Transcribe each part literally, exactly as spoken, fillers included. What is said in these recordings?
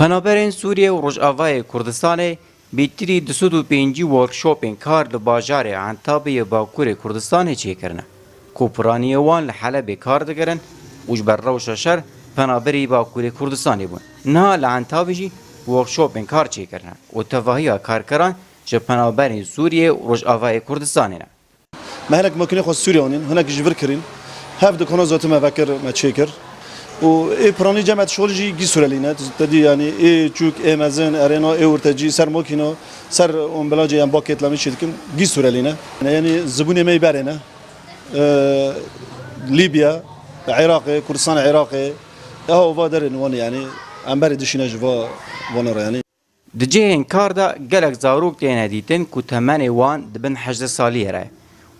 Penaberên Sûriyê û Rojavayê Kurdistanê bêtirî du sed û pêncî workshopên kar li bajarê Entabê yê Bakurê Kurdistanê çêkirine, ku piraniyê wan li Helebê kar dikirin û ji ber rewşa şer penaberî Bakurê Kurdistanê bûn. Niha li Entabê jî workshopên kar çêkirine û tevahiya karkeran ji penaberên Sûriyê û Rojavayê Kurdistanê ne. Me hinek makînê xwe Sûriye anîn, hinek ji vir kirîn. Hev dikana zotî me vekir, me çêkir. Û ê piranî cem et şol jî gî Sûrelî ne. Te dî, yanî ê çûk, ê mezin, erêna, ê ortecî, ser makîna, ser ambulacê, yan bakêt lemî çê dikin, gî Sûrelî ne. Yanî zibûnê me yê berê ne. Ee, Lîbya, Iraqê, Kurdistan Iraqê. Eha ova derên wan, yanî em berê dişîne ji va, vana re, yanî. Di cihên kar de gelek zarok têne dîtin ku temenê wan di bin hejdeh saliyê re ye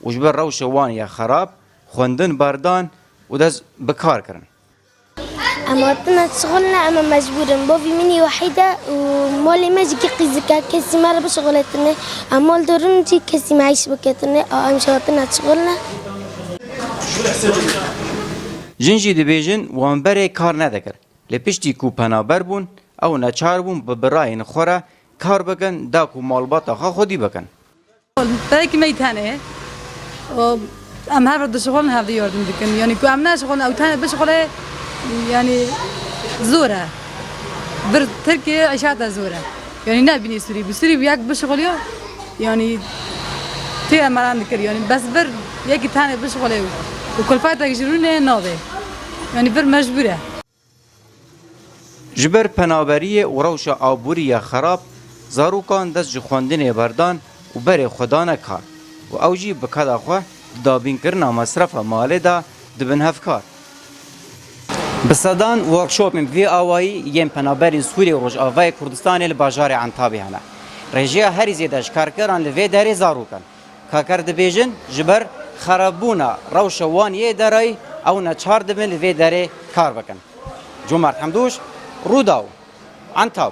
û ji ber rewşa wan ya xerab, xwendin berdan û dest bi kar kirin. Em hatine şixulne, em ê mecbûr in. Bavê min î wehîd e û malê me jî kî qîzik e, kesî me re bişixuletine. Em mal dorin jî kesî me îş biketine. A em jî hatine şixulne. Jin jî dibêjin wan berê kar nedikir. Lê piştî ku penaber bûn, ew neçar bûn bi birayên xwe re kar bikin, da ku malbata xwe xwedî bikin. Belkî me tenê, û em her dişixulin, hevdî yardim dikin. Yanî ku em neşixulin, ew tenê bişixule, yanî zor e. Vir Tirkiye îşate zor e. Yanî ne bînî Sûrî, bi Sûrî yek bişixuliyo, yanî tê me ran dikir. Yanî bes vir yekî tenê bişixule û, û kulfetek ji rûnê nabe. Yanî vir mecbûr e. Ji ber penaberiyê û rewşa aborî ya xerab, zarokan dest ji xwendinê berdan û berê xwe dane kar û ew jî bi keda xwe di dabînkirina mesrefa malê de dibin hevkar. Bi sedan workshopên vî awayî yên penaberên Sûriyê û Rojavayê Kurdistanê li bajarê Entabê hene. Rêjeya herî zêde ji karkeran li vê derê zarok in. Karker dibêjin, ji ber xerabûna rewşa wan yê derayî, ew neçar dibin li vê derê kar bikin. Cumart Hemdûş, Rûdaw, Entab.